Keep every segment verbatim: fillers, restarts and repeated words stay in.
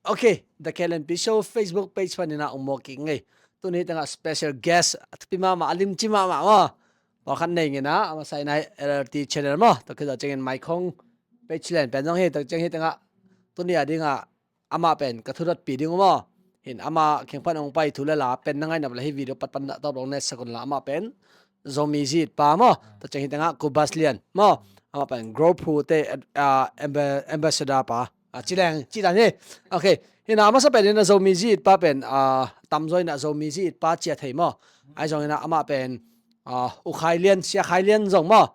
Ok, The K L N P Show Facebook page panin ah ong muak kik ngei. Tuni tengah special guest a thupi mahmah, a limci mahmah maw. Pawlkhat nei ngei na, a masa in ah L R T channel maw. Tua khit zawh ciangin Maikhong page lian pen zong hi, tua ciang hi tengah tuni a dingah amah pen ka thudotpi ding uh maw. Hin amah khengpan ong pai thu le la pen na ngaih nop le hi video patpat dah tawp dong ne sakun la amah pen Zomi zi it pa maw. Tua ciang hi tengah Kubas Lian maw. Amah pen Grow Phu te, ah, amba-, ambassador pa. Ah, ci leng, ci dan hi. Ok. Hina, a masa pen hina Zomi zi it pa pen, ah, tamzaw hina Zomi zi it pa cia thei maw. Ai zong hina amah pen, ah, U Khai Lian, Sia Khai Lian zong maw.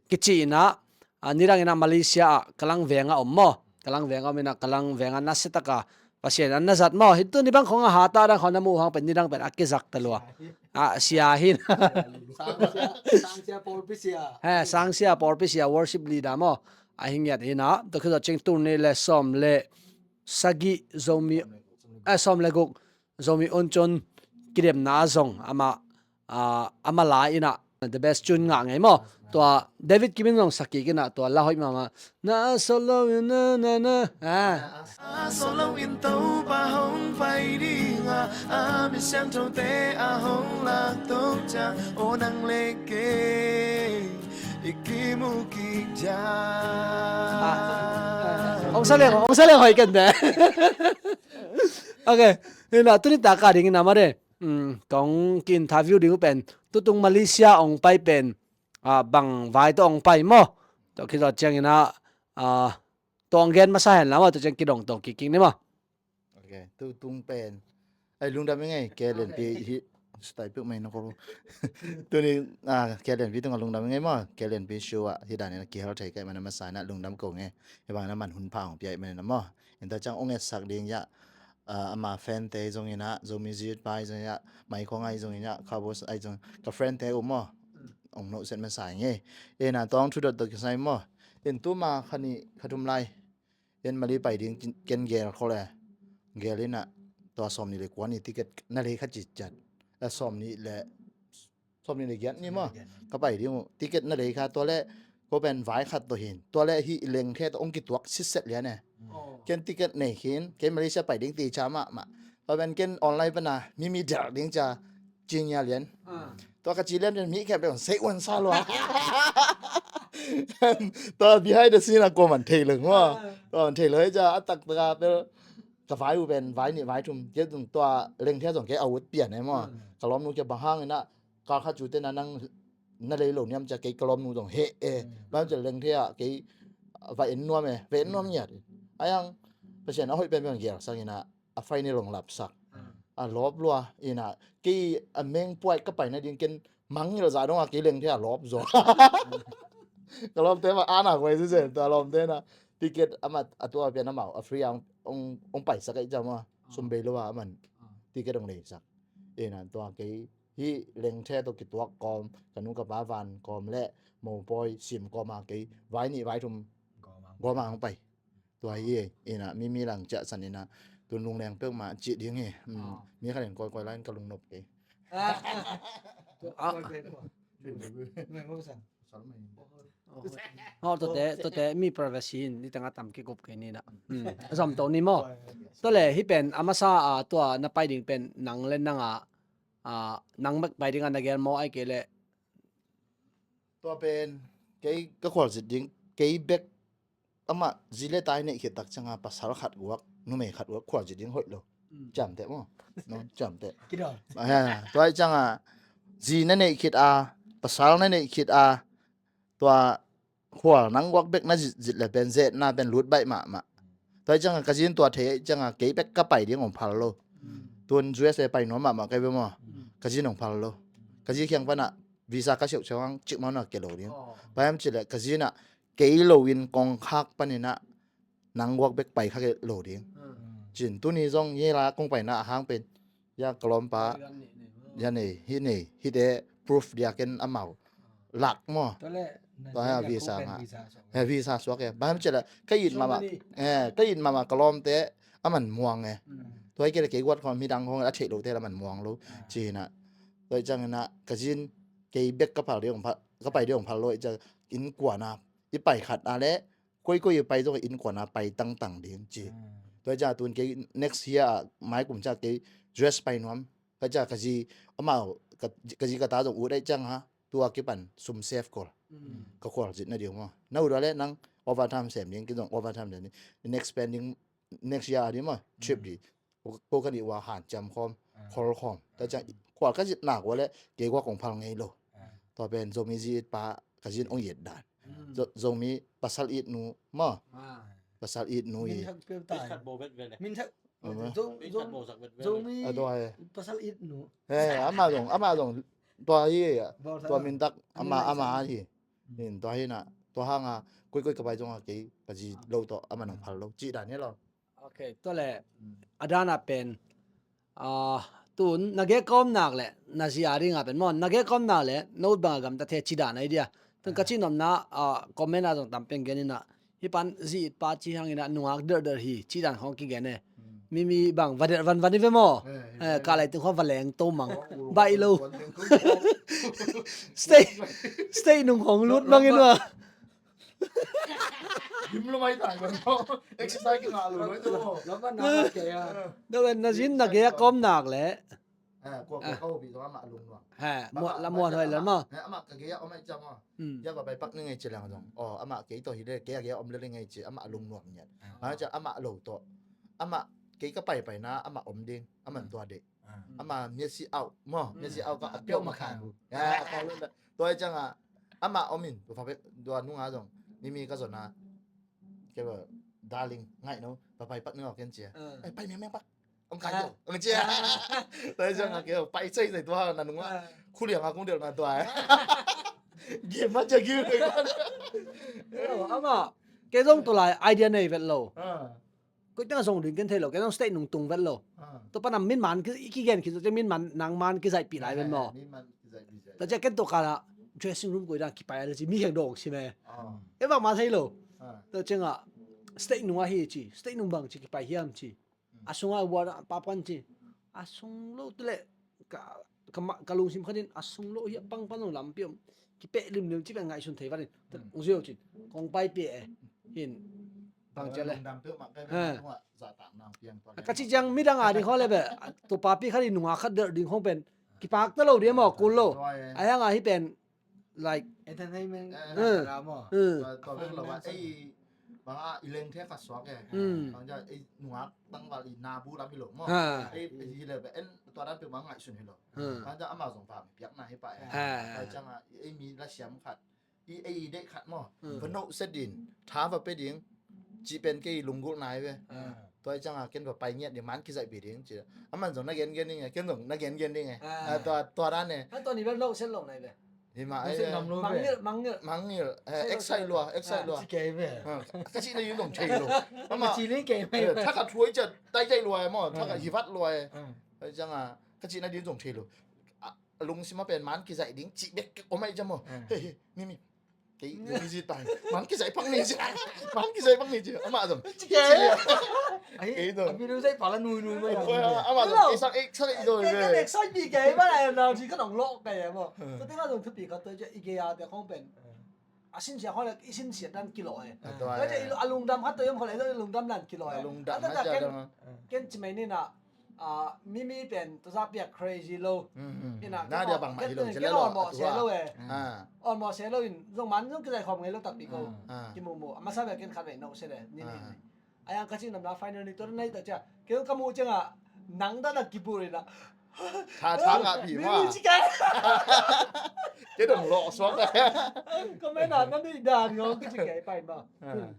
Kici hina, ah, nidang hina Malaysia ah Kalang veng ah om maw. Kalang veng ah om hina, Kalang veng ah nasia taka Pasian an na zat maw. Hi tuni bang khong a hata dang khong na mu hang pen nidang pen a kizak ta lua. Ah, sia hin. Sangsia, sangsia pawlpi sia. He, sangsia pawlpi sia worship leader maw. A hi ngiat hina, tua khit zawh ciang tul nih le sawm le sagih Zomi, eh, sawm le guk Zomi Oncon kidemna ah zong amah, ah, amah la in ah the best tune ngah ngei maw. Tua David Kim in zong sak kik in ah tua la hoih mahmah. Na a solo in na na na. Ah. A solo in Topa hong pai ding a, a mi siangthote a hong lak tok ciang, o nang le kei i kimu kik ciang. Ah. Ong sa leng, ong sa leng hoih ken te. Ok. Hina, tuni taka ding in ah mah de. Hmm, kong ki-interview ding uh pen tutung Malaysia ong pai pen, ah, bang vai tawh ong pai maw. Tua khit zawh ciangin ah, ah, tawh ong gen masa hen la maw, tua ciang kidong tawh kik kik ni maw. Ok, tutung pen. Ai, lungdam i ngei, K L N P hi, stai piuk mai na ko. Tuni, ah, K L N P tungah lungdam i ngei maw, K L N P show ah hi dan in ah kihel thei ka hih manin a masa in ah lungdam ko ngei. Hi bangin a man hun pha ong pia i hih manin a maw. Tua ciang ong etsak ding hiah, ah, ama fan te zong in ah, Zomi zi it pa zong in ah, Maikhong ai zong in ah, Kabos ai zong, ka friend te uh maw. Ong nohset masa i ngei. Ina tua ong thudot tawh kisai maw. In tuma kha nih kha thum lai. In Mali pai ding ken gel khol e. Gel in ah tua sawm nih le kua ni ticket na lei kha citciat. A sawm nih le sawm nih le giat ni maw. Ka pai ding uh. Ticket na lei kha tua le ko pen vai khat tawh hin. Tua le hih lengthe tawh ong kituak sitset lian e. Ken ticket nei khin. Ken Malaysia pai ding ti ca mahmah. Tua pen ken online pana mimi der ding ca ci ngia lian. Tua ka ci lian pen mi khempeuh ong sei uan sa lua. Tua behind the scene a ko man thei leng maw. Ko man thei leng ca a taktak a pel ka vai uh pen vai nih vai thum. Kei tung tua lengthe zong kei a ut pian e maw. Ka lawmnu kei bang hang in ah kal khat cu tena nang na lei lo niam cia kei ka lawmnu zong heh e. Bang cia lengthe ah kei va en nuam e, va en nuam ngiat. Ai ang Pasian a hoih pen pen gel sang in ah a final long lapsak. A lawp lua in ah kei a meng puai ka pai nading ken mangngilh zah dong a kei lengthe a lawp zaw. Ka lawmte mah ana kuai sisen tua lawmte na ticket amat a tua pian amau a free a ong, ong paisak ahi ciam a sum bei lo a aman ticket ong leisak. In ah tua kei hih lengthe tawh kituak kawm, ka nu ka pa van kawm le mopawi sim kawm a kei vai nih vai thum gawm a ong pai. Tua hi e, in ah mimi lang ciah san in ah tun lungleng peuhmah cih ding hi. Mi khat in kawikawi lai in ka lungnop kei. Aw, tuate, tuate mi privacy in nitangah tam kikup kei ni na. Zom to ni maw? Tua le hih pen a masa a tua na pai ding pen nang le nang a, a, nang bek pai ding a na gel maw ai kei le? Tua pen kei ka khualzin ding, kei bek amah zi le tai neih khit tak cianga pasal khat guak, numei khat guak khualzin ding hoih lo. Ciamteh maw? No, ciamteh. Tua hi cianga zi na neih khit a, pasal na neih khit a, tua khual nang guak bek na zit, zit le pen zetna pen lut baih mahmah. Tua hi cianga ka zin tua thei cianga kei bek ka pai ding hong phal lo. Tun U S A pai nuam mahmah kai bia maw? Ka zin hong phal lo. Ka zi khiang panah visa ka siauh ciang cik maw na ke lo ding. Pai am cileh ka zinah kei loin kongkhak paninah nang guak bek pai kha ke lo ding. Cin tuni zong yela kong paina a hang pen ya ka lawmpa ya nei, hi nei, hite proof dia ken amau lak maw? Tua hi a visa nga he visa suak e. Baham cela ka it mama, ka it mama ka lawmte a man muang e. Tua hi kele kei guat khawm hidang khawng a theih lote la man muang lo. Cinah tua i canginah ka zin kei bek ka phal ding ka pai ding hong phal lo i cang innkuana i pai khat a le koikoi i pai zong innkuana pai tangtang ding ci. Tua hi ciang tun kei next year ah mai kum ciang kei U S pai nuam. Ka ciang ka zi, amau, ka, ka zi ka ta zong ut aih ciang ha, tua kipan sum save kol. Ka khual zit na ding maw. Na ut a le nang overtime sem ding, kei zong overtime sem ding. Next spending, next year a ding maw, trip ding. Ko, ko ka nih ua hanciam khawm, khol khawm. Tua ciang khual ka zit nak ua le kei kua kong phal ngei lo. Tua pen Zomi zi it pa ka zin ong it dan. Zo-, Zomi pasal it nu maw. Pasal it nu i. Min thak Zomi pasal it nu. He, ama zong, ama zong tua hi, tua mintak ama, ama hi. Tua hi na, tua hanga koikoi ka pai zong a kei ka zi lo tawh ama nang phal lo cih dan hi lo. Ok, tua le a dan a pen, tun na gei ka om nak le na zi a ding a pen maw, na gei ka om nak le na ut bang a gamta the cih dan a hi dia. Tun ka cih nopna, comment a zong tam pen gen ina, hi pan zi it pa ci hang ina nungak derder hi cih dan khong kigen e. Mimi bang va der van van i ve maw. Ka lai tung khong va leng to mang, baih lo. State, state nung khong lut mang in ua. Gim lo mai tai bang. Exercise ki ngah lo lo tu. Lo man na ke ya. Dawen na zin na gei a ka om nak le. Kua ka hopi zong amah lungnuam. He, muan la muan hoi lel maw. Amah ka gei a om ai ciang maw. Ya va pai pak ni ngei ci leng zong. Aw, amah kei tawh hi le, kei a gei a om le ngei ci, amah lungnuam ngiat. Amah ciang amah lo tawh. Amah kei ka pai pai na, amah om ding, amah tua dek. Amah miasi au maw, miasi au ka a piau ma khan. Ya, a piau lo. Tua ai ciang a, amah om in, tua fa pek, tua nunga zong. Mimi ka zon a. Kei ba, darling, ngaih no, va pai pak ni ngau ken cia. Pai mi meng pak. Ong kai yo, ong cia. Tua ciang a kei pai cai cai tua na nung a. Khu liang a kong del na tua. Game ma cia game. Ama, kei zong tu lai idea nei vet lo. Koi teng a zong ding ken thei lo, kei zong state nung tung vet lo. Tua pan a min man ki, i kigen ki zong min man nang man ki zaih pi lai vet maw. Tua cia ken tua kala dressing room koi dang kipai a le ci mi heng dong si me. E bang ma thei lo. Tua ciang a state nung a hi ci, state nung bang ci kipai hiam ci. A sung a ua papan ci. A sung lo tu le ka, ka, ka lungsim khatin a sung lo hi a pang pan zong lampi om. Kipeh limlim ci pen ngaihsun thei vatin. Ong zio cin. Kong pai pia e. Hin. Bang cia le. Ka ci ciang midang a ding khong le be. Tu papi khatin nunga khat der ding khong pen. Kipak ta lo ding maw kul lo. A hiang a hi pen. Like entertainment la maw. Tua bek lo ba ei bang a i leng the khat suak e. Bang ja ei nungak tangval i nabu lam hi lo maw. Ei hi le ba en tua dan pe bang ngaihsun hi lo. Bang ja ama zong va mi piak na hi pa e. Tua ciang a ei mi la siam khat i ei dek khat maw. Va no set in tha va pe ding. Ci pen kei lunggulh nai ve. Tua i ciang a ken va pai ngiat ding man kizaih pi ding ci. Aman zong na gen gen ding e, ken zong na gen gen ding e. Tua, tua dan e. Tua ni bel no set lo nai ve. Hi ma ai ve. Mangngilh, mangngilh. Mangngilh. Excite lua, excite lua. Ka cih na ding zong thei lo. Ama ci ling kei mai. Thak a thuai cia tai tai lua e maw, thak a hivat lua e. Tua i ciang a ka cih na ding zong thei lo. A lungsim a pen man kizaih ding cih bek om ai cia maw. Hei, hei, mi, mi. Kei, kei zi tai. Man kizaih pak ni zi. Man kizaih pak ni zi. Ama zong. Ci kei. Kei zong. Abi lu zaih pak la nui nui mai. Ama zong. Kei sak ek sak ek zong. Kei sak ek sak ni kei ba lai na zi ka nong lok kei mo. Tua teng a zong thupi khat tua cia i kei a te khong pen. A sin sia khong le i sin sia dan kilo e. Tua cia a lungdam khat tua yom khong le a lungdam dan kilo e. A lungdam khat cia dan. Ken ci mai ni na. Mimi pen tua za piak crazy lo. Ina na dia bang mah hi lo, ken almost se lo e. Almost se lo in zong man zong kizai khawm ngei lo takpi ko. Kimumu a masa bel ken khat vei no se le ni ni. A yang ka cih namna final ni tua nai ta cia. Kei ka mu ciang a nang ta na kibur ina. Tha tha ngah pi ma. Mimi ci kai. Kei dong lo suak. Comment a na ni dan ngong ka ci kai pai ma.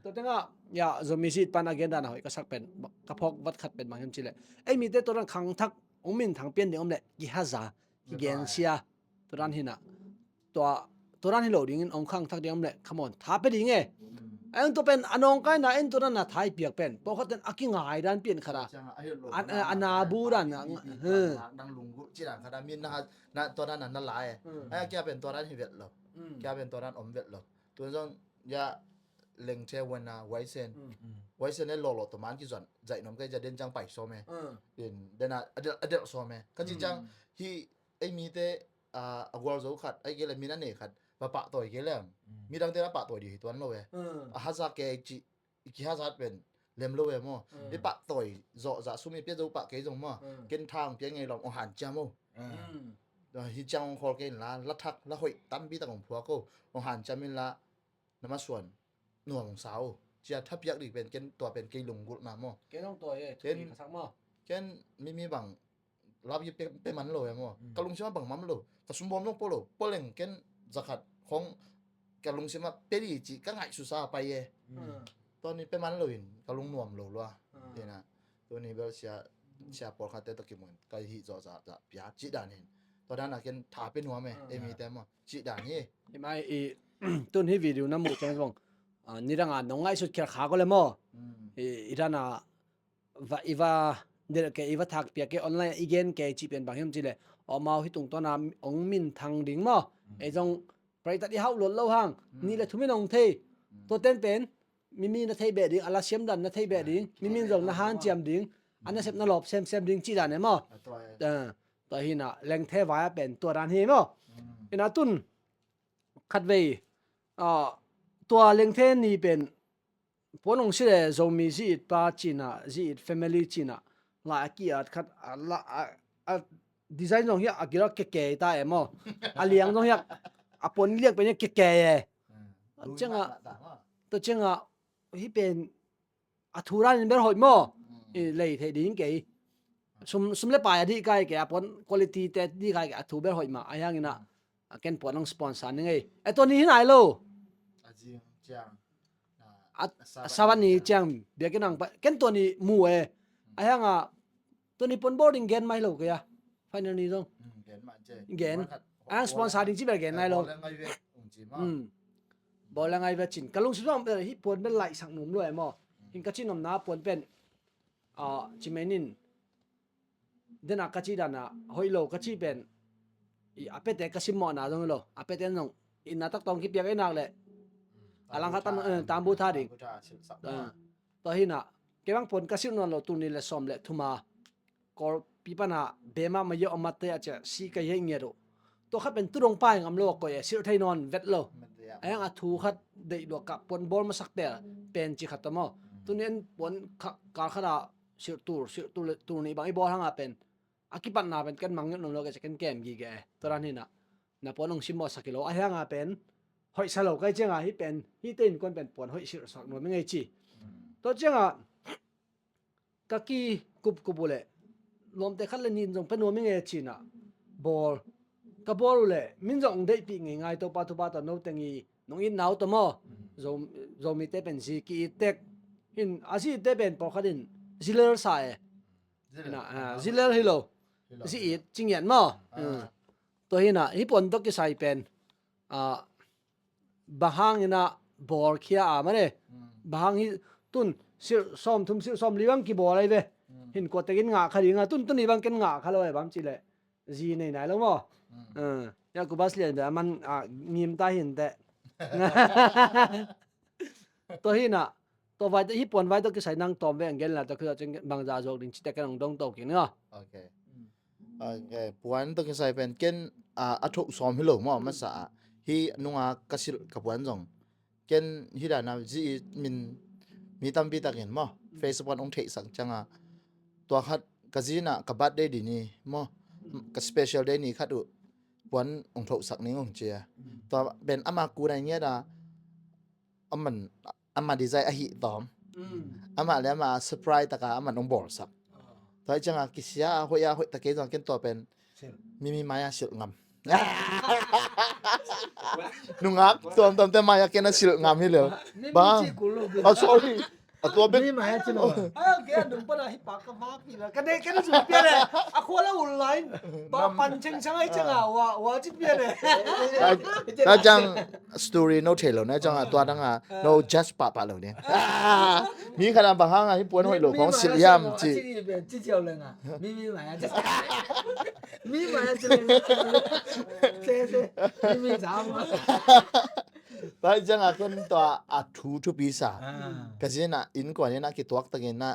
Tua teng a ya Zomi zi pan a gen dan a hoih ka sak pen ka phawk vat khat pen bang hiam ci le. Ei mite tua dan khangthak ong minthang pian ding om le kihaza kigensia tua dan hi na. Tua, tua dan hi lo dingin ong khangthak ding om le come on tha pe ding e. Eng tua pen a nawngkaina en tua dan a thai piak pen pawlkhat ten a kingai dan pian khat a. A nabu dan a. Dang lunggulh ci dan khat a min na tua dan a na lai e. Ai a kia pen tua dan hi vet lo. Kia pen tua dan om vet lo. Tuan zong ya lengte wan a waisen. Waisen e lolo to man ki zon zai nom kai ja den jang pai so me. Den a adel adel so me. Ka ci jang hi ei mi te a gual zo khat ai ke le min a ne khat va pah toi ke le. Mi dang te na pah toi di hi tuan lo e. A haza ke ci ki haza pen. lem lo e maw. I pahtawi zawh zah sum i pia zo pah kei zong maw, ken tha hong pia ngei lawm, hong hanciam o. Hi ciang hong khawl kei inla, la thak la hoih tampi tak hong phuak o, hong hanciam inla, na masuan nuam hong sa o. Cia thapiak ding pen ken, tua pen kei lunggulhna maw. Ken hong tawi e, ken, ken mimi bang lap i pe, pe man lo e maw. Ka lungsim ah bang mam lo, ka sumbawm lo, pua lo, pua leng ken zakhat khong ka lungsim ah pe ding cih ka ngaihsutsa pai e. Tua ni pe man lo in ka lungnuam lo lua. Tua ni bel sia, sia pawlkhatte tawh kimun ka hih zawh zah zah pia cih dan hin. Tua dan a ken tha pe nuam e, ei mite maw, cih dan hi. I mai i tun hi video na muh ciang zong, nidang a nong ngaihsut khial kha ko le maw. I, i dan a va, i va delh kei, i va thak piak kei, online i gen kei cih pen bang hiam cih leh, amau hi tungtawn a hong minthang ding maw. Ei zong praitat i hauh luat lo hang, nih le thum in hong thei. Tua ten pen mimi na thei beh ding, a la siam dan na thei beh ding, mimi in zong na hanciam ding, a nasep na lawp semsem ding cih dan e maw. Tua hi na, lengthe vai a pen tua dan hi maw. Ina tun khatvei, tua lengthe ni pen puan hong si le Zomi zi it pa cina, zi it family cina, lai a ki-at khat, a la, a, a design zong hiah a gilak kekei ta e maw. A liang zong hiah, a puan liak pen hiah kekei e. Tua ciangah, tua ciangah, hih pen a thu dan in bel hoih maw. I lei theih ding kei. Sum, sum le pai a dih kai kei, a puan quality te dih kai kei, a thu bel hoih mah. A hiang ina, a ken puan hong sponsor ning ei. E tua ni hi nai lo. A, a Sabbath ni ciang biakinn ang pa, ken tua ni mu e. A hiang a, tua ni puan bawl ding gen mai lo kei a. Final ni zong. Gen. A hiang sponsor ding ci bel gen nai lo. Bawl le ngai ve cin. Ka lungsim zong bel hih puan bel laihsak nuam lo e maw. Hin ka cin omna puan pen, ci menin, dena ka cih dana hoih lo ka cih pen, i a pete ka simmawhna zong hi lo, a pete zong ina taktak hong kipiak ei nak leh a langkhat tan, eh, tambu tha ding. Tua hi na, kei bang puan ka silh nawn lo, tul nih le sawm le thuma Kawlpi pana bema mayo a matte a cia si ka hei ngiat uh. Tua khat pen tu dong pa hi ngam lo a koih e, silh thei nawn vet lo. A hiang a thu khat deih lua ka puan bawl masak tel pen ci khat ta maw. Tuni en puan kal khat a silh tul, silh tul, tul nih bang i bawl hanga pen a kipatna pen ken mangngilh nuam lo kei, ken kem gige e. Tua dan hi na, na puan hong simmawhsak hi lo. A hianga pen hoihsa lo kai cianga hih pen, hihte innkuan pen puan hoih silhsak nuam i ngei ci. Tua cianga ka kikupkup uh leh lawmte khat le nih in zong pia nuam i ngei cina bawl. Ka bawl uh leh min zong hong deihpih ngeingai, Topa thupha tawh no teng i nong itna uh tawh maw. Zo, Zomite pen zi ki-it tek. Hin a zi-itte pen pawlkhat in zi lel sa e. Zi lel hi lo. Zi-it ci ngiat maw. Tua hi na, hih puan tawh kisai pen, ah, bang hang ina bawl khia a mane. Bang hang hi tun silh sawm thum, silh sawm li bang kibawl ai ve. Hin kua tekin ngah kha dinga, tun, tun hi bang ken ngah kha lo e, bang ci leh zi nei nai lo maw. Ya ku bas lian ve a man, ah, ngim ta hin teh. Tua hi na, tua vai tawh, hih puan vai tawh kisai nang tawm ve ang gen la tawh kisai bangza zuak ding cite ken hong dong to kik ning a. Ok. Ok, puan tawh kisai pen ken, ah, a thoh sawm hi lo maw, masa ah. Hih nunga ka silh ka puan zong ken hih dana zi-it min, mi tampi takin maw, Facebook pan hong theihsak cianga, tua khat ka zi ina ka birthday ding ni maw, ka special day ni khat uh puan hong thohsak ning hong cia. Tua pen ama ku nai ngiat a, aman, ama design ahi tawm. Ama le ama surprise taka aman hong bawlsak. Tua hi cianga kisia a hoih a hoih ta kei zong ken tua pen mimi mai-a silh ngam. Nungak tuamtuamte mai-a ken a silh ngam hi lel. Bang. Oh, sorry. A tua bek. Ai, kei a nung pana hi pa ka vak hi la. Ka nei ken a zui pia le. A khua la ul lai. Ba pan cheng chang ai chang a wa, wa ci pia le. Ka ciang story no thei lo na ciang a tua dang a no judge pahpah lo ne. Mi khat a bang hang a hih puan hoih lo khong silh hiam ci. Ci ciau le nga. Mi, mi mai a ci. Mi mai a ci le. Se, se. Mi, mi zam. Tua hi cianga ken tua a thu thupi sa. Ka zi ina innkuan ina kituak takin na,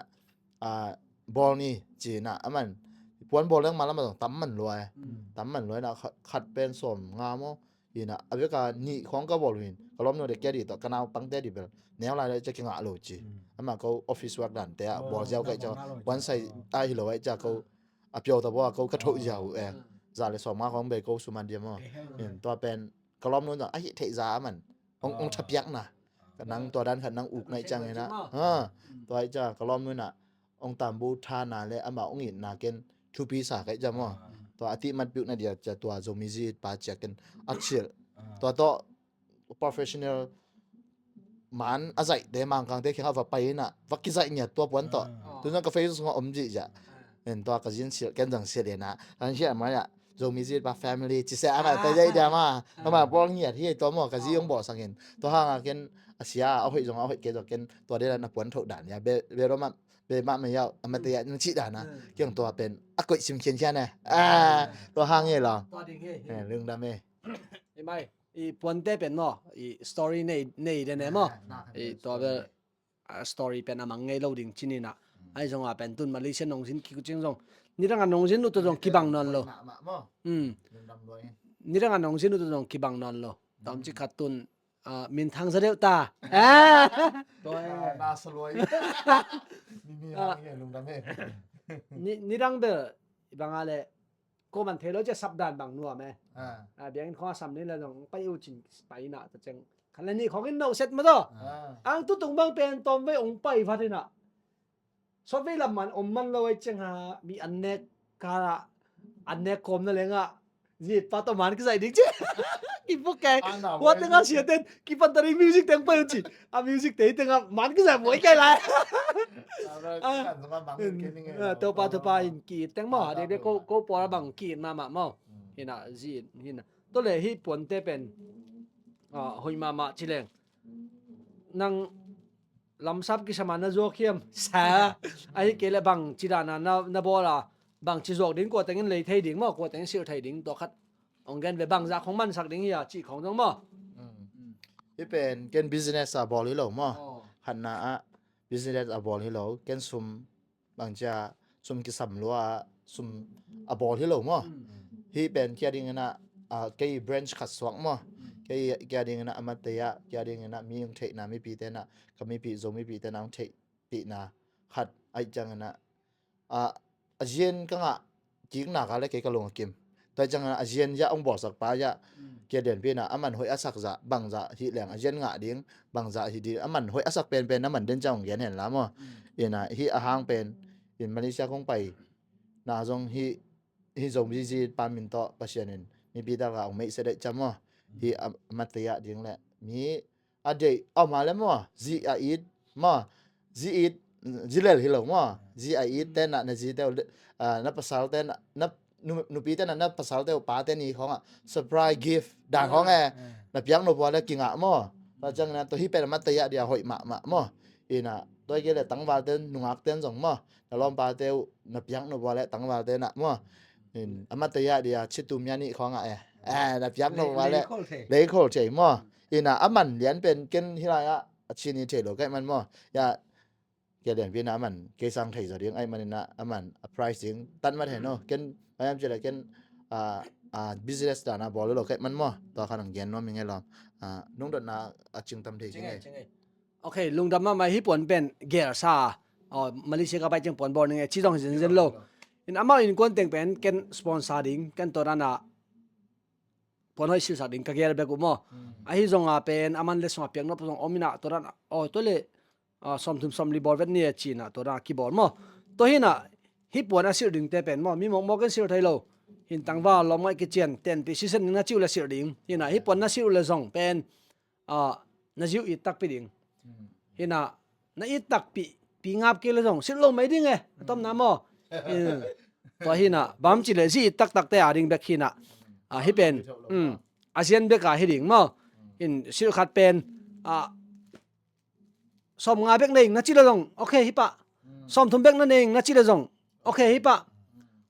ah, bawl ni ci na, aman puan bawl leng malam a zong tam man lua e. Tam man lua ina khat, khat pen sawm nga maw, Ina a veka nih khawng ka bawl uh in ka lawmnu de kia di tawh ka naupangte di bel neu lai le cia kingah lo ci. Amah ko office work dante ah bawl ziau ka ih cia puan sai ah hi lo ah cia ko a piau ta baw a ko ka thoh ziau uh e. Za le sawm nga khawng bei ko sum an diam aw. In tua pen ka lawmnu zong a hih theih za a man ong ong thapiakna ka nang tua dan khat nang uk ngaih ciang ina ha tua ih cia ka lawmnu ina ong tambu thana le amah ong itna ken thupi sa kaih cia maw. Tua a tihmat piuhna dia cia tua Zomi zi it pa cia ken aksilh. Tua tawh professional man a zaihte Mangkangte kiangah va pai ina va kizaih ngiat tua puan tawh. Tuzan ka Facebook sungah om zihziah. En tua ka zin silh ken zong silh ina an hiah mai ah Zomi zi it pa family ci se a ngai pai zaih dia ma. Ama bawl ngiat hi tua maw ka zi ong bawlsak in tua hanga ken a sia a hoih zong a hoih kei zong ken tua dela na puan thoh dan ia be be ro ma be mah mah yau a mate ah nang cih dana kiang tua pen a koih sim khiankhian e. Tua hang e lo. Tua ding he he. Lungdam e. I mai i puante pen maw i story nei nei den e maw. I tua bel a story pen a mang ngei lo ding cin ina. Ai zonga pen tun Malaysia nongzin kikucing zong nidanga nongzin uta zong kibang nawn lo. Nidanga nongzin uta zong kibang nawn lo. Tamci khat tun minthang za deuh ta. Nidang bel banga le ko man thei lo cia sapdan bang nuam e. Biangin khong a sam ni la zong pai uh cin pai na ta ceng khan la ni khong in no set ma to. Ang tutung bang pen tom vei ong pai vat ina. Sawtvei lam man om man lo ai ciang ha mi an nek kala an nek kawm na lengah zi it pa tawh man kizaih ding ci. Kipuk kei hua tengah sia ten kipan ta ding music teng pai un ci. A music tei tengah man kizaih buai kei lai. Topa topa in ki it teng maw a dek dek ko pawl a bang ki it mahmah maw. Hina zi it hina tole hi puante pen hoih mahmah ci leng nang lamsap kisama na zuak hiam sa ahi kei le bang cidana na bawl a bang ci zuak ding kua tengin lei thei ding maw kua tengin silh thei ding tua khat ong gen ve bangzah khong mansak ding hi a cih khong zong maw. Hi pen ken business a bawl hi lo maw. Khatna ah business a bawl hi lo ken sum bangcia sum kisam lua sum a bawl hi lo maw. Hi pen kia dingina kei branch khat suak maw. Kei kia dingina a matei ah kia dingina mi ong theihna mipi tena ka mipi zo mipi tena ong theihpihna khat aih ciangina a zian ka ngah kikna ka le kei ka lung a kim. Tua ciangin a zian ya ong bawlsak pa ya kia dianpina a man hoih a sak zah bangzah hi leng a zian ngah ding bangzah hi ding a man hoih a sak penpen a man den ciang ong gen hen la maw. Ina hi a hang pen in Malaysia kong pai na zong hi hi zo zizi pa min tawh Pasian in mipi daka ong meihsia daih ciam maw. Hi a matei ah ding le mi a deih a ma le maw zi a it maw zi it zi lel hi lo maw zi a it tena na zi teu na pasal tena na nupi tena na pasal teu pa teni khong ah surprise gift dan khong e na piak no bua le kingah maw. Tua ciangin a tua hi pen a matei ah dia hoih mahmah maw. Ina tua hi kei le tangval ten nungak ten zong maw na lawmpa teu na piak no bua le tangval tena maw. A matei ah dia citu mia nih khong ah e na piak no bua le lei khol thei maw. Ina a man lian pen ken hilai ah a cini thei lo kaih man maw. Ya kia lianpina a man kei sang thei zaw ding aih manina a man a price ding tan mat hen aw ken ayam cila ken business dana bawl lo kaih man maw. Tua khan ang gen nuam i ngei lawm. Nungdotna a cingtam thei cingei. Ok lungdam mahmah hi puan pen gelsa Malaysia ka pai cing puan bawl ning e ci zong hi zenzen lo. In amau in kuan teng pen ken sponsor ding ken tawdana puan hoih silsak ding ka gel bek uh maw. Ahi zonga pen a man le sunga piak nop zong om ina tua dan aw tua le sawmthum sawmli bawl vet ni a cina tua dan a kibawl maw. Tua hina hi puan a silh dingte pen maw mi mawkmawk in silh thei lo. Hin tangval lawm ngaih kician tenpih sisen ding na ciu le silh ding hina hi puan na silh uh le zong pen na ziu it takpi ding. Hina na it takpi pi ngap kei le zong silh lo mai ding e a tomna maw. Tua hina bam ci le zi it taktakte a ding bek hina hi pen a zian bek a hi ding maw. In silh khat pen sawm nga bek nei na ci le zong ok hi pah. Sawm thum bek na nei na ci le zong ok hi pah.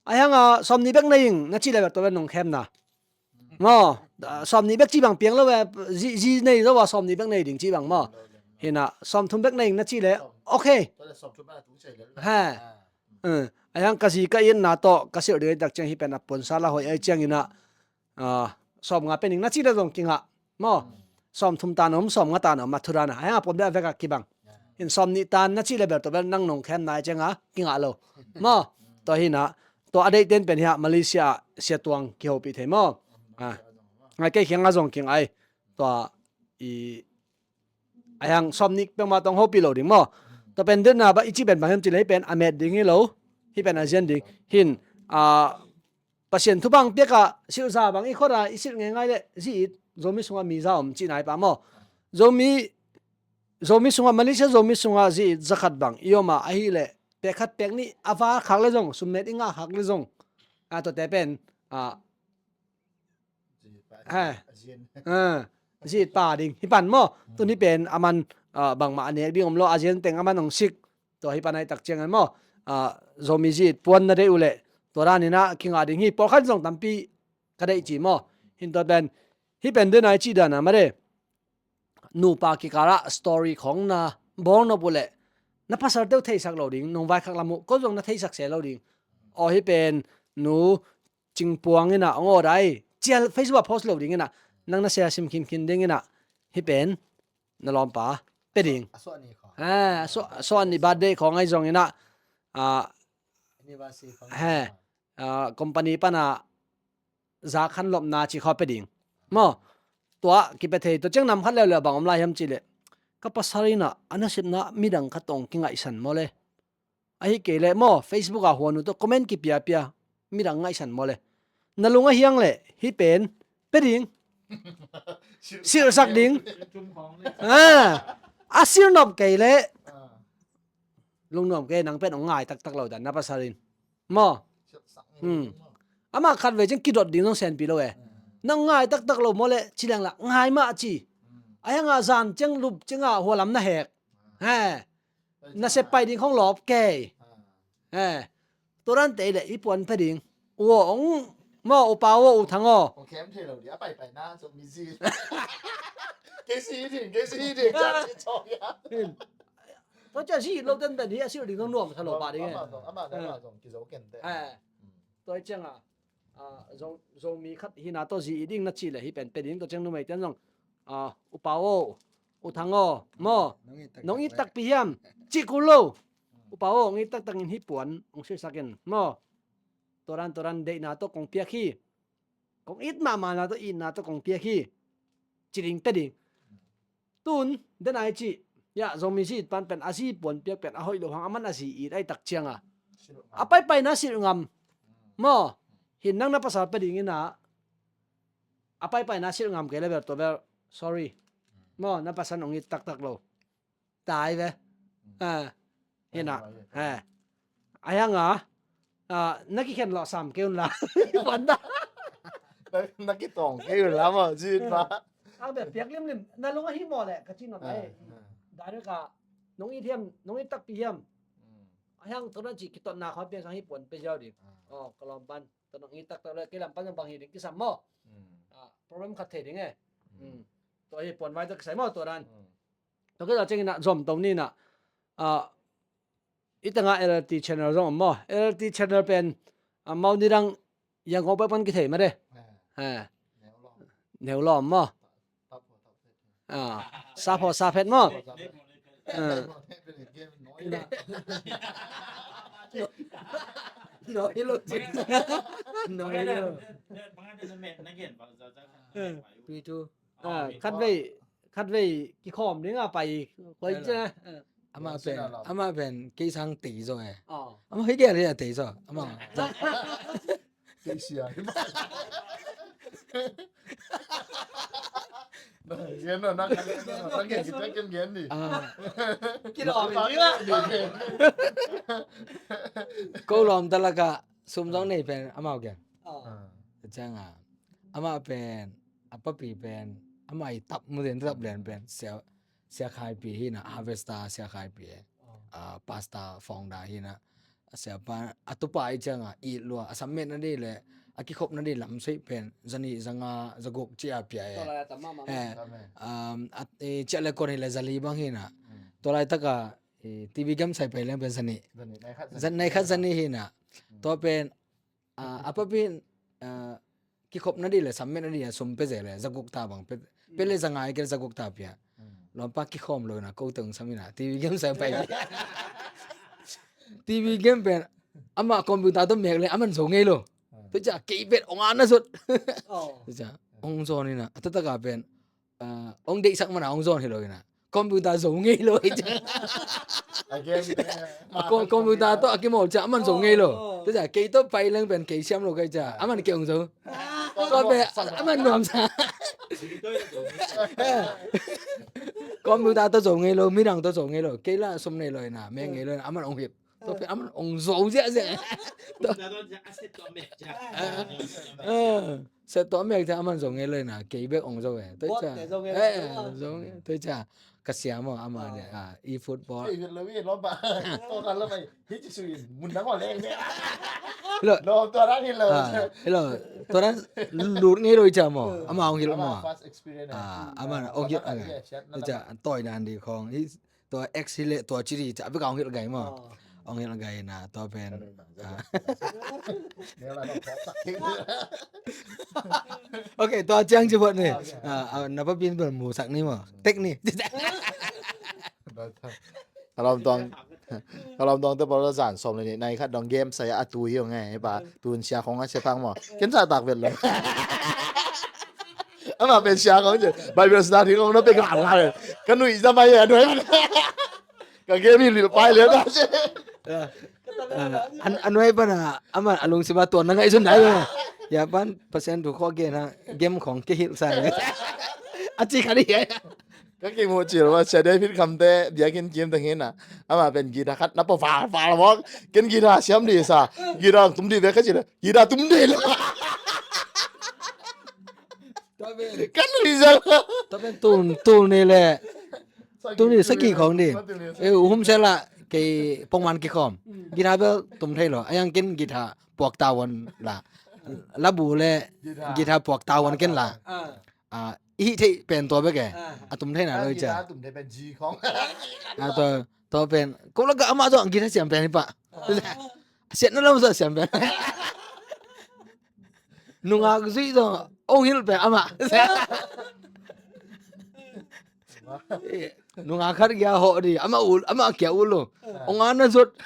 Ai hanga sawm ni bek nei na ci le bek tua bek nong khemna maw. Sawm ni bek ci bang piang lo e zi nei zo a sawm ni bek nei ding ci bang maw. Hina sawm thum bek nei na ci le ok. Ha. Ai hang ka zi ka itna tawh ka silh ding tak ciang hi pen a puansa la hoih ai ciangina sawm nga pen ing na cih le zong kingah maw. Sawm thum tan om, sawm nga tan om, a thu dan a, a hiang a pom deuh a vek a kibang. In sawm nih tan na cih le bel tua bel nang nong khem nai ciang a kingah lo maw. Tua hi na, tua a deih ten pen hi a Malaysia ah Sia Tuang kihopih thei maw. Ah. Ngai kei khiang a zong kingah ai. Tua i a hiang sawm nih peuhmah tawh hong hopih lo ding maw. Tua pen deuh na ba i cih pen bang hiam cih le hih pen a met ding hi lo. Hih pen a zian ding. Hin, ah, Pasian thu bang piak a silh za bang i khut a i silh ngeingai le zi it Zomi sungah mi za om cihna hi pah maw. Zomi, Zomi sungah, Malaysia Zomi sungah zi it za khat bang i om a, ahih leh pek khat pek nih a va khak le zong, summet i ngah khak le zong, a, tuate pen, a, Zi pa, ha, a zin. Ha, zi it pa ding hi pan maw. Tun hih pen a man, a, bangmah a nek ding om lo, a zin teng a man hong sik. Tua hi pan a i tak ciang an maw. A, Zomi zi it puan na deih uh leh tua dan in a kingah ding hi. Pawlkhat zong tampi ka deih ci maw. Hin tua pen, hih pen deuh na i cih dan a mah de. Nupa kikal ah story khawng na bawl nop uh leh na pasal teuh theisak lo ding, nong vaikhak lam uh ko zong na theisak se lo ding. Aw, hih pen nu Cingpuang in a hong order hi. Cial Facebook ah post lo ding in a, nang na sia sim khinkhin ding in a, hih pen na lawmpa pia ding. A suah ni kho. Ha, a suah, a suah ni birthday khawng ahi zong in a, a, anniversary khawng, ha, a, company pan a za khan lopna ci kho pia ding. Maw, tua kipia thei, tua ciang nam khat leuleu bang om lai hiam cih leh, ka pasal in a, a nasepna midang khat tawh hong kingaihsan maw le. Ahi kei leh maw, Facebook ah huan uh tawh comment kipiapia midang ngaihsan maw le. Na lung a hiang leh hih pen pia ding. Silhsak ding. Ah, a silh nop kei leh lungnuam kei, nang pen hong ngai taktak lo dan na pasal in. Maw. Hmm. Amah khat vei ciang kidot ding zong senpi lo e. Nang ngai taktak lo maw le ci leng lah ngai mah ci. A hiang a zan ciang lup ciang a hua lam na hek. He. Nasep pai ding khong lawp kei. He. Tua dan te leh i puan pia ding. U aw, ong maw, upa aw, u thang aw. Kong khem thei lo ding a, pai pai na, so mi zi. Kei si ding, kei si ding, ja ci chaw ya. Tua cia zi lo ten pen hi a silh ding zong nuam sa lo pah ding e. Ama zong, ama zong, ama zong kizo ken te. He. Tua ciang a, a, Zo, Zomi khat hina tawh zi i ding na cih leh hih pen pia ding, tua ciang numei ten zong, a, upa aw, u thang aw, maw, nong it takpi hiam, cih kul lo. Upa aw, hong it taktak in hih puan hong silhsak in, maw. Tua dan, tua dan deihna tawh kong piak hi. Kong it mahmahna tawh itna tawh kong piak hi. Ci ding pia ding. Tun, den ai cih, ya, Zomi zi it pan pen, a zi puan piak pen, a hoih lo hang, a man a zi it ai tak ciang a. A paipaina silh ngam. Maw, hin nang na pasal pia ding in a, a paipaina silh ngam kei le bel, tua bel, sorry. Maw, na pasal hong it taktak lo. Tai ve. Ah, hi na. Eh. A hiang a, ah, na kikhen lawh sam kei un la. Puan ta. Na, na kitawng kei un la maw, zi it pa. Ang bia piak limlim, na lung a hi maw leh, ka ci nop ai. Direct a, nong it hiam, nong it takpi hiam. A hiang tua na ci kitotna khawng piang sang hih puan pia ziau ding. Aw, ka lawm pan, tua nong it taktak leh, kei lam pan zong bang hi ding kisam maw. Ah, problem khat thei ding e. Tua hih puan vai tawh kisai maw, tua dan. Tua khit a ciangin a zom to ni na, ah, i tengah L L T channel zong om maw. L L T channel pen, ah, mau ni dang Yangon peuh pan kithei mah de. Eh. Neu lawm maw. Ah, sa phaw sa phet maw. Ah. Noi lo. Noi lo. Three, two. Ah, khat vei, khat vei kikhawm ding a pai koi cia. Amah pen, amah pen kei sang tei zaw e. Amah hei gel hei tei zaw. Amah. Tei sia. Gen no, na gen, na gen, kita gen gen ni. Ah. Kilawm ni la. Ko lawm ta laka sum zong nei pen amau gen. Ah. Ciang a, amah pen, a papi pen, amah i tap mu den tap lian pen, sia, sia khai pi hi na, harvester sia khai pi e. Ah, pastor founder hi na, a sia pa, a tupa i ciang a, i lua, a sammet na di le, a kikhop na di lam sui pen, zani, zanga, zaguk cia pia e. Tua lai a tam mah mah. Eh, um, a, e, cia le kon hi le zali bang hi na. Tua lai taka, e, T V gam sai pai leng pen zani. Zani, nai khat zani. Zan-, nai khat zani hi na. Tua pen, ah, a papi in, ah, kikhop nading le sam met nading a sum pia ze le zaguk ta bang pia, pia le za nga i kei le zaguk ta pia. Lawmpa kikhawm lo ina ko teng sam ina T V game sa pai. T V game pen ama computer tawh mek le aman zo ngei lo. Tua cia kei pen ong ana zot. Tua cia ong zawn ina a taktak a pen ong deihsak mana ong zawn hi lo ina computer zo ngei lo. Computer tawh a kimawl cia aman zo ngei lo. Tua cia kei tawh pai leng pen kei siam lo kai cia aman kei ong zo. Tua pen aman nuamsa. Computer tawh zo ngei lo, midang tawh zo ngei lo, kei la sum nei lo ina, meng ngei lo ina, aman ong hilh. Tua pen aman ong zo ziahziah. Set tawh mek cia aman zo ngei lo ina, kei bek ong zo e. Tua cia tua cia ka siam aw ama e, i football. Lo, tua dan lut ngei lo i cia maw, ama ong hilh maw. Ama ong hilh. Tua cia tawi dan di khawng. Tua ex hi le tua ci di ca bika ong hilh gai maw. Ong hilh gai na tua pen. Ok, tua ciang ci buat ni. Na pa bin bel musak ni maw. Tek ni. Ka lawm tuang, ka lawm tuang te pawl zan sawm le ni nai khat dong game saya a tu hi ong e pa tun sia khong a sia thang maw. Ken sa tak vet lo. Ama pen sia kong je Bible study kong na pe ka la le ka nui za mai ya doi. Ka game hi lil pai le ta je. An an wai pana ama alung siba to na ngai sun dai. Ya pan percent tu kho ge na game kong ke hil sa. A ci kha di. Ka kimuh cil ma sia David Khamte biakinn kim teng hi na. Ama pen guitar khat na pua fal fal mawk. Ken guitar siam di sa. Guitar tum di ve ka cil. Guitar tum di lo. Kan rizal. Tua pen tul tul ni le. Tul ni saki khong di. E uhum sela kei pongman kikhawm. Guitar bel tum thei lo. Ayang ken guitar puak tawan la. Labu le guitar puak tawan ken la. A i hih theih pen tua bek e. A tum thei na lo i cia. A tua tua pen ko la ga ama zong guitar siam pen hi pah. A siat na lo zong siam pen. Nungak zui zong ong hilh pen ama. Nungak khat kia hawh di ama ul ama kia ul lo. Ong ana zot.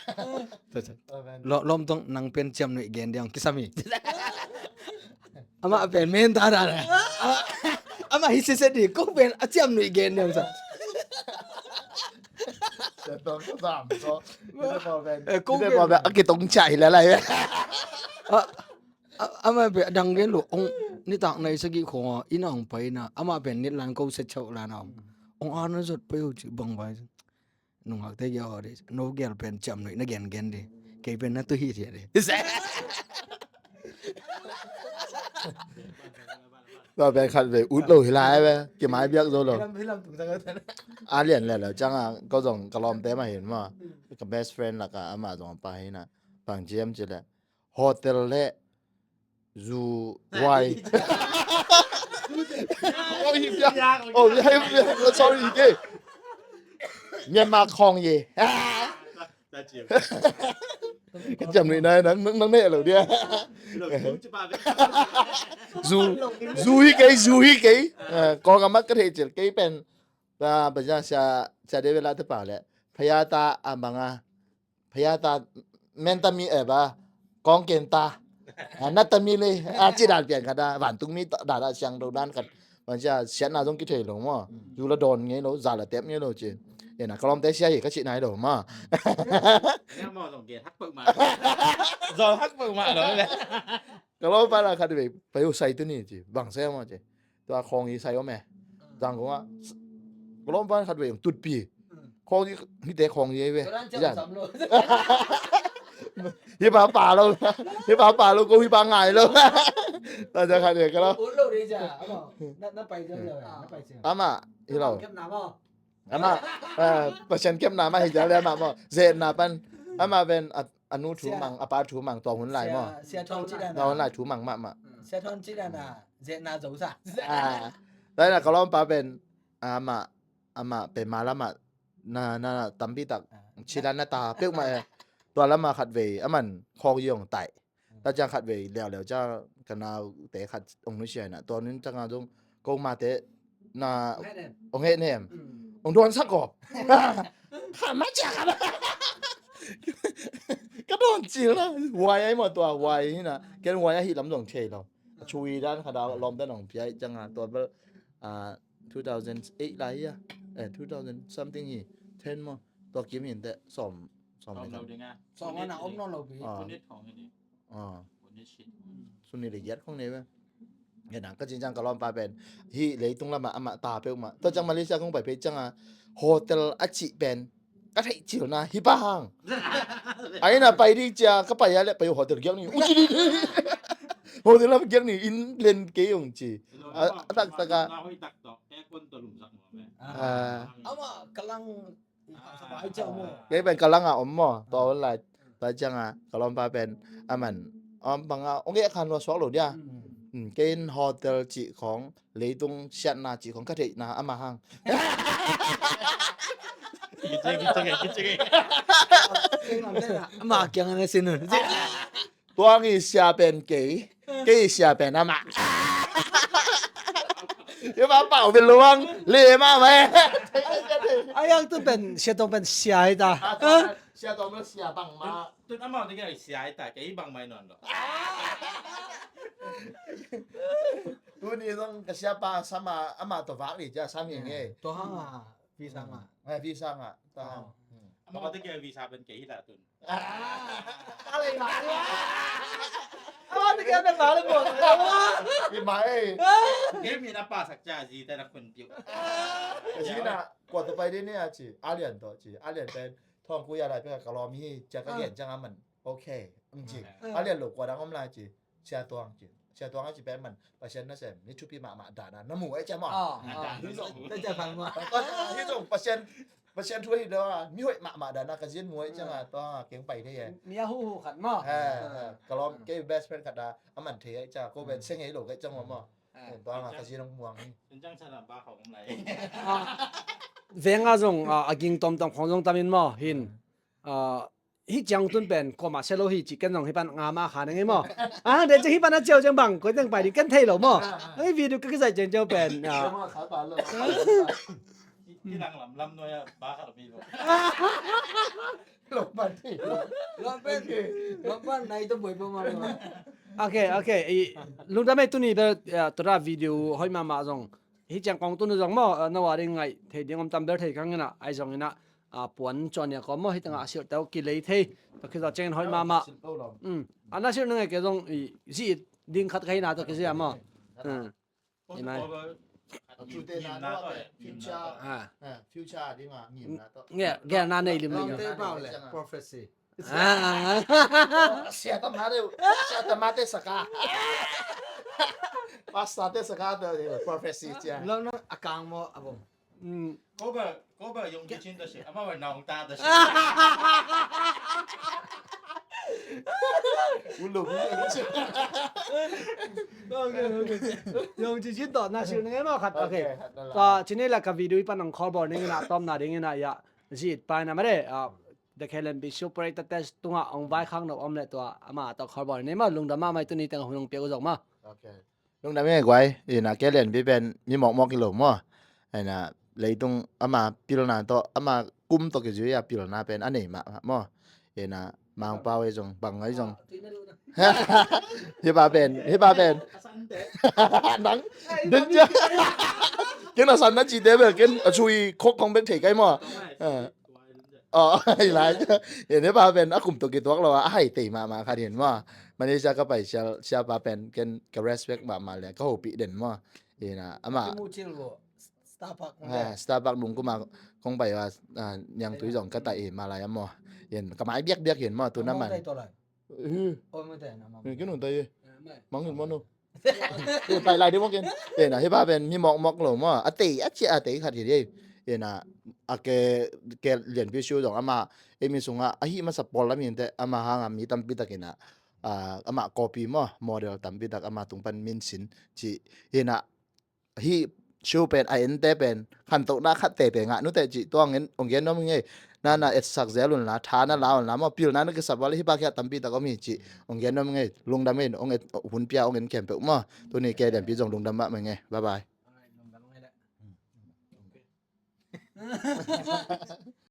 Lawm tong nang pen ciam nuih gen diang kisami. Ama pen men ta da. Ama hi sese di ko pen a ciam nuih gen diang sa. Ko pen a kitong cai la lai. Ama pen dang gen lo ong nitak nai sagi khong a ina ong pai na ama pen nit lan ko se chau la na ong ana zot pai ho ci bang bai. Nungakte kia hawh di no gel pen ciam nuih na gen gen di. Kei pen na tu hi thiat di. Tua pen khat ve ut lo hi lai ve kimai biak zo lo. A lian le lo cang a ko zong ka lawmte ma hin ma ka best friend laka ama zong pa hi na. Pang ciam ci le hotel le zu wai. Oh hi bia. Oh hi bia. Sorry ke. Myanmar khong ye. Ka ciam nuih nai nang nang ne lo dia. Zu zu hi kei zu hi kei. Ko ka mat ka thei cil kei pen. Ta ba ja sia sia de vela te pa le. Phaya ta a banga. Phaya ta men ta mi e ba kong ken ta. Na ta mi le a ci dan pian khat a vantung mi dan a siang do dan khat. Man sia siatna zong kithei lo maw. Zu la dawn ngei lo za la tep ngei lo ci. E na ka lawmte sia hi ka ci nai lo maw. Zong hak peuhmah lo le. Ka lawmpa na khat vei pai uh sai tu ni ci bang sai maw ci. Tua khawng hi sai om e. Zangkong ah ka lawmpa khat vei tutpi. Khawng hi hite khawng hi ve. Hi pa pa lo. Hi pa pa lo ko hi pa ngai lo. Ta ja khat vei ka lo. Ama hi lo. Ama Pasian kepna mah hi ja le ama maw. Zetna pan ama pen a nu thu mang a pa thu mang tua hun lai maw. Tua hun lai thu mang mahmah. Zetna zo sa. Lai na ka lawmpa pen ama ama pen ma lama na na tampi tak cilan na ta peuhmah e. Tua lama khat vei aman khawng yong tai. Tua ciang khat vei leuleu ciang ka naute khat ong nusia inah, tua nun ciang a zong ko mate na ong heh nem, ong dawnsak aw. Kha ma cia kha ma. Ka dawn cil na, huai ai maw tua, huai hi na. Ken huai ahi lam zong thei lo. A chui dan kha da lawm dan ong pia i ciang a, tua bel, ah, two thousand eight lai hi a. Eh, two thousand something hi. Ten maw. Tua kim hin te, sawm, sawm lai lo ding a. Sawm a na om nawn lo pi. Ah. Punit khong hi ni. Ah. Punit shit. Suni le giat khong nei ve. Ngen ang ka cin ciang ka lawmpa pen. Hi leitung lama ama ta peuhmah. Tua ciang Malaysia kong pai peuh ciang a hotel a cih pen ka theih cil na hi pah hang. Ai na pai ding cia ka pai a le pai hotel giak ni. Uci ding. Hotel lam giak ni in len kei ong ci. A, a taktak a. Ah. Ama kalang. Kei pen ka langah om maw, tua online. Tua ciangah ka lawmpa pen aman om bangah ong eh khan lua suak lo dia. Kei in hotel cih khong, leitung siatna cih khong ka theihna ama hang. Ama kiang an a sin un. Tuang i sia pen kei, kei i sia pen amah. Yo ba pau pen luang le ma mai. Ai ang tu pen sia tong pen sia hi ta. Sia tong pen sia bang ma. Tun amah tu kei sia hi ta, kei bang mai non lo. Tuni zong ka siapa sama amah tawh vak li cia sam hi ngei. Tua hang a visa ngah. Visa ngah. Tua hang. Amah tua kei visa pen kei hi ta tun. Amah tua kei pen vak li bo. Hi mai. Kei mi na pa sak cia zi ta na khun piu. Zi na kua tua pai ding ni a ci. A lian tawh ci. A lian pen thawng ku ya lai pek a ka lawm hi cia ka gen ciang a man. Okay. Ang ci. A lian lo kua dang om lai ci. Sia Tuang ci. Sia Tuang a ci pen man Pasian nasem ni thupi mahmah dana na mu ai cia maw. Hi zong Pasian, Pasian thu hi lo a mi hoih mahmah dana ka zin mu ai cia nga Tuang a keng pai thei e. Mi a huhu khat maw. Ka lawm kei best friend khat a a man thei ai cia ko pen seng ei lo kai cia maw maw. Tuang a ka zin ong muang hi. Veng a zong a ging tomtom khong zong tamin maw hin. Hih ciang tun pen kuamah sia lo hi cih ken zong hih pan nga mah kha ning ei maw. A hang de ciang hih pan a ciau ciang bang koi teng pai ding ken thei lo maw. Hih video ka kizaih ciang ciau pen. Kilang lam lam nuai a ba khat a mi lo. Lo pan thei lo. Lo pan, lo pan nai to boi pa ma lo. Ok, ok. Lungdam ei tuni bel tua video hoih mahmah zong. Hih ciang kong tun zong maw, no a ding ngaih thei ding om tam bel thei kang ina ai zong ina. Puan cuan nia kawm maw, hih tengah a silh teuh kilei thei. Tua khit zawh ciangin hoih mahmah. A na silh na ngei kei zong zi it ding khat ka hihna tawh kizia maw. Future, future ding a ngimna tawh. Gelna nei lim lim. Prophecy. Sia tamate, sia tamate saka. Pastor te saka te prophecy cia. Lo na akang maw abom. Ko ba, ko ba Yong Ci Cin ta si, ama ba Nong Ta ta si. Ulo, ulo, ulo. Yong Ci Cin tawh na silh ning ei maw khat. Ok. Tua cine la ka video i pan ang khawlbawl ning ina tawmna ding ina ya. Zit paina mare. The K L N B Super Eight test tungah ong vaikhak nop om le tua ama tawh khawlbawl ning ei maw, lungdam mahmah ei tuni teng hun ong piak uh zong maw. Ok. Lungdam hi guai, ina K L N B pen mi mawkmawk hi lo maw. Ina leitung ama pilna tawh, ama kum tawh kizui a pilna pen a nei mahmah maw. Ina Mangpau ei zong, bang ei zong. Hih pa pen, hih pa pen. Nang, den cia. Ken a san na cite bel, ken a cui khok khong bek thei kai maw. Aw, hi lai. Hih pa pen a kum tawh kituak lo a, a hai tei mahmah khat hi maw. Malaysia ka pai siapa pen ken ka respect mahmah le ka hopih den maw. Ina ama Starbucks nung kuma kong pai a niangtui zong ka taih hi mah lai a maw. Ka mai biakbiak hi maw tu na man. Kin hong taih hi. Mang hi maw nu. Pai lai dih mawk in. Ina hih pa pen mi mawkmawk lo maw. A tei a cia a tei khat hi dih. Ina a ke, ke lianpi siu zong ama ei mi sungah a hih masa pawl lam hinte ama hanga mi tampi tak ina ama copy maw, model tampi tak ama tung pan min sin ci. Ina hih show pen a ente pen khantohna khat tete ngah nute cih tuangin ong gen nuam hi ngei. Na na etsak zel un la, tha na la un la maw, pilna na kisap ua leh hih bang hiah tampi tak om hi cih hong gen nuam ing ei. Lungdam ing ei, hong et, hun pia hong en khempeuh maw. Tuni kei lianpi zong lungdam mahmah ing ei. Bye bye.